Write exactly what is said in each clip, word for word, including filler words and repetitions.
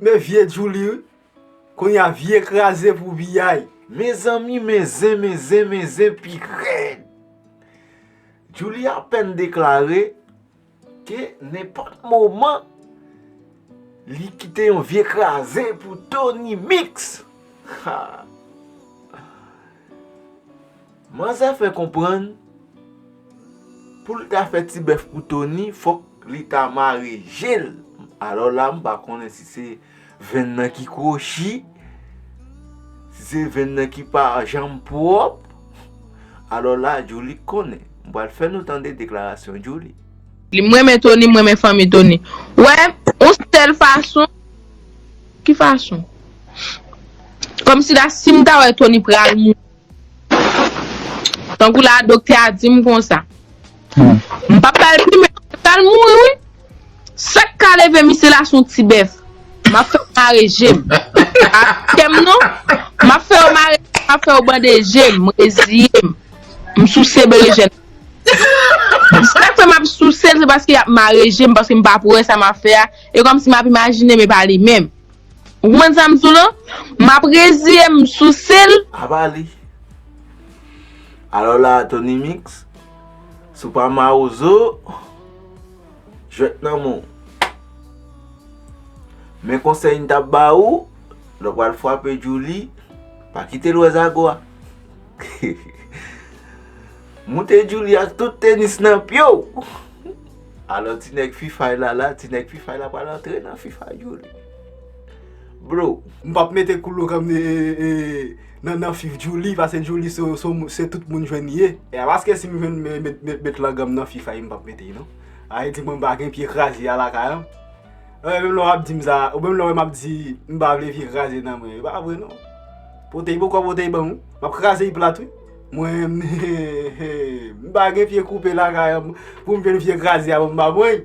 Se vye Djouly wi. Kounye a vye kraze pou piyay. Mezanmi, men zen, men zen, men zen pi rèd. Djouly apèn deklare ke nenpòt moman li kite yon vye kraze pou Tony Mix. Ha! Manzè fè konprann pou l ta fè ti bèf pou Tony, fòk li ta mare je l. Alò la, m pa konnen si se venn nan ki kwochi, si se venn nan ki pa janm pwòp. Alò la, Djouly konnen. M pral fè nou tande deklarasyon Djouly. Li, m renmen Tony, m renmen fanmi Tony. Wè, yon sèl fason. Ki fason? Kòmsi la, si m ta wè Tony pral mouri. Tankou la, doktè a di m konsa. M p ap ba l pli, men l pral mouri, wi. Sa k ka leve misye la, se yon ti bèf. M ap fè w mare je m. A, kè m non. M ap fè w mare, m ap fè w bande je m, m reziye m. M souse berejèn. Sa k fè m ap souse l, se paske y ap mare je m, paske m pa pou wè sa m ap fè a. E kòmsi m ap imajine, men pa li menm. Ou konprann sa m di w lan? M ap reziye m souse l. Apa li. Alò la, Tony Mix, si w pa mawozo, jwèt nan men w. Men konsèy m t ap ba ou, lè w pral frape Djouly, pa kite l wè zago a. Moute Djouly ak tout tenis nan pye w. Alò, ti nèg Fifay la la, ti nèg Fifay la pral antre nan Fifay Djouly. Bro. M p ap mete koulou kanm, e, e, e, nan, nan fif Djouly, paske Djouly se, se, se tout moun jwenn li ye. E a paske si m jwenn met, met, met, met lang an m nan Fifay, m p ap mete l non. A vle di mwen m pa gen pye kraze a lakay an. Ou menm lè w ap di m sa, ou menm lè w wè m ap di m pa vle vye kraze nan mwen, e pa vre non. Pote l poko pote l ban m wi. M ap kraze l plat wi. Mwen, m pa gen pye koupe lakay an pou m jwenn vye kraze a ban m ba mwen.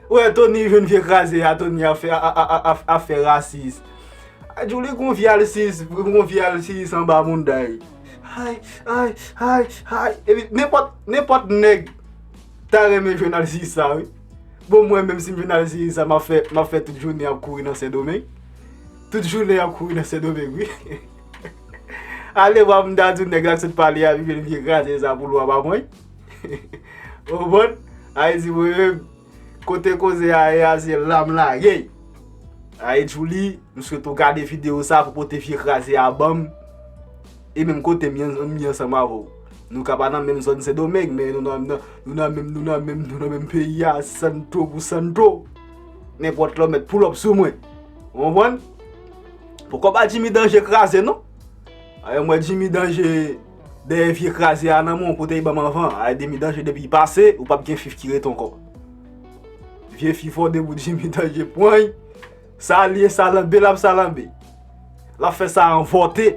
Ou wè Tony jwenn vye kraze a, Tony ap fè, a, a, a, a, ap fè rasis. A, Djouly gon vye alsis, gon vye alsis anba mounda l. Ay, ay, ay, ay. Epi nenpòt, nenpòt nèg ta renmen jwenn alsis sa wi. Bon, mwen menm si m jwenn alsis sa, m ap fè, m ap fè tout jounen ap kouri nan Sendomeng. Tout jounen ap kouri nan Sendomeng wi. Ale bwa m ta di w nèg la k sot pale a, vin vye kraze sa pou lwa pa mwen. Ou konprann? Ayiti mwen menm, kote koze a ye a, se la m lage. Ay Djouly, m swete w gade videyo sa pou pote vye kraze a ban m. E menm kote m ye, m ye ansanm avè w. Nou ka pa nan menm zòn Sendomeng, men nou nan, nan, nou nan menm, nou nan menm, nou nan menm peyi a, santo pou santo. Nenpòt lè w mèt pull up sou mwen. Ou konprann? Poko ba Jimmy Danje kraze non. Ayè m wè Jimmy Danje dèyè vye kraze a nan men w kote l ban m anvan. Ayè Jimmy Danje depi l pase, ou p ap gen fif ki rete ankò. Vye fif ou debout Jimmy Danje pran l. Sa l ye, sa lanbe l ap sa lanbe. L ap fè sa anvòte.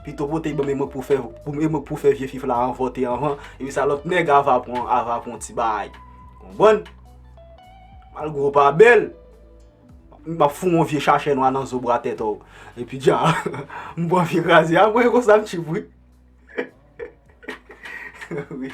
Pito pote l ban m e mwen pou fè, pou, e mwen pou fè vye fif la anvòte anvan. Epi sa lòt nèg a va pran, a va pran ti bagay. Konprann? Malgre w pa bèl, m ap foun w yon vye chachè nwa nan zo bra tèt ou. Epi dja, m pran vye kraze a, mwen konsa m tchip wi. Wi.